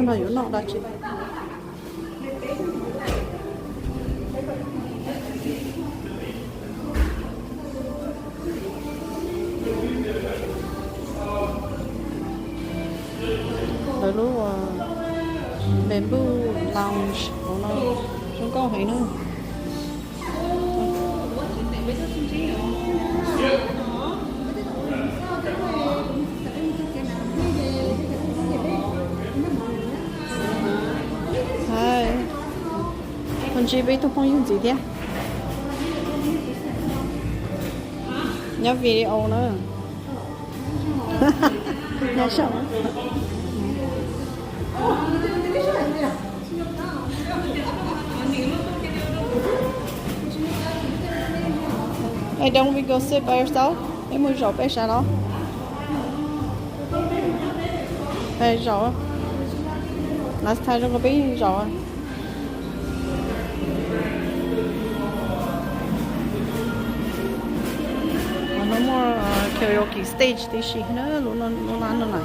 No yuav noj dab tsi? Lawv lub Bamboo Lounge hauv no zoo nkauj heev na. Hais, ho ntsib peb ib tug phooj ywg ntxiv thiab. Nyob video na. Nyob zoo. Hey, don't we go sit by ourselves? Peb mus zaum peb sab los. Peb zaum. Last time zoo nkaus peb zaum. No muaj karaoke stage tib si na, lub lub lab no na.